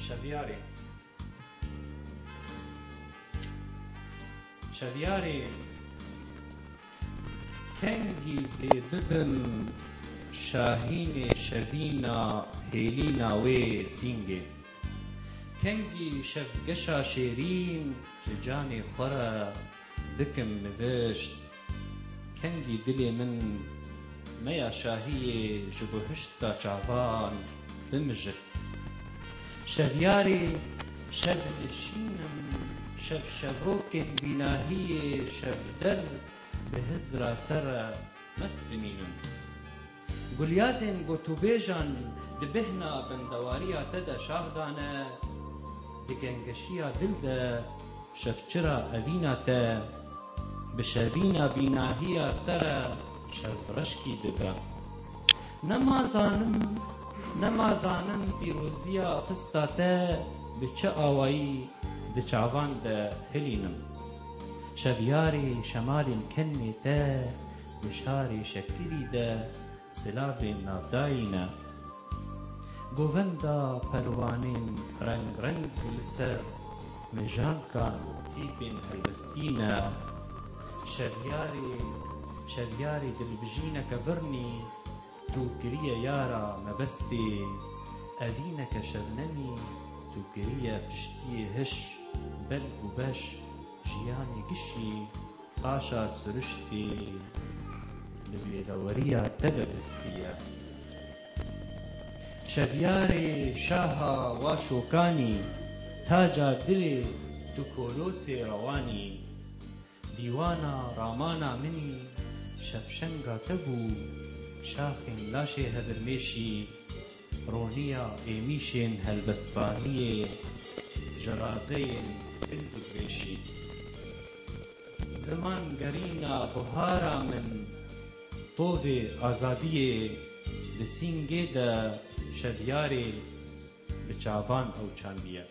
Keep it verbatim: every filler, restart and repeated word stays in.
Şevyarê. Şevyarê, kengî dê bibim şahînê şevîna hêlîna wê sîngê. Kengî şevgeşa şêrîn ji canê xwe re bikim nivişt. Kengî dilê min meya şahiyê ji buhişta çavan bimijirt. Şevyarê, şev nişînim, şev şevokên bînahiyê şevder bi hizra te re mest dimînim. Gulyazên gotûbêjan di bêhna bendewariya te de şax dane, di gengeşiya dil de şevçira evîna te, bi şevîna bînahiya te re şevreşkî dibe. Nema zanim, nema zanim pîroziya xista te bi çi awayî di çavan de hilînim. Şevyarê şemalên kenê te di şarê şekirî de silavên navdayî ne. Govenda perwanên reng reng li ser mijankan tîpên helbestî ne. Şevyarê, şevyarê dilbijîneke virnî tu kiriye yara mebestê. Evîneke şevnemî tu kiriye piştiyê hiş, belk û beş, jiyanê gişî paşa siriştê li bêdeweriya te de bistiye. Şevyarê şaha wa şokanî, taca dilê tu kolosê rewanî. Dîwana ramana min î şevşenga te bû, şaxên laşê hebirmêşî, roniya êmîşên helbestvaniyê ji razeyên dil bigvêşî. Ziman gerîna buhara min, tovê azadiyê di sîngê de şevyarê bi çavan ew çandiye.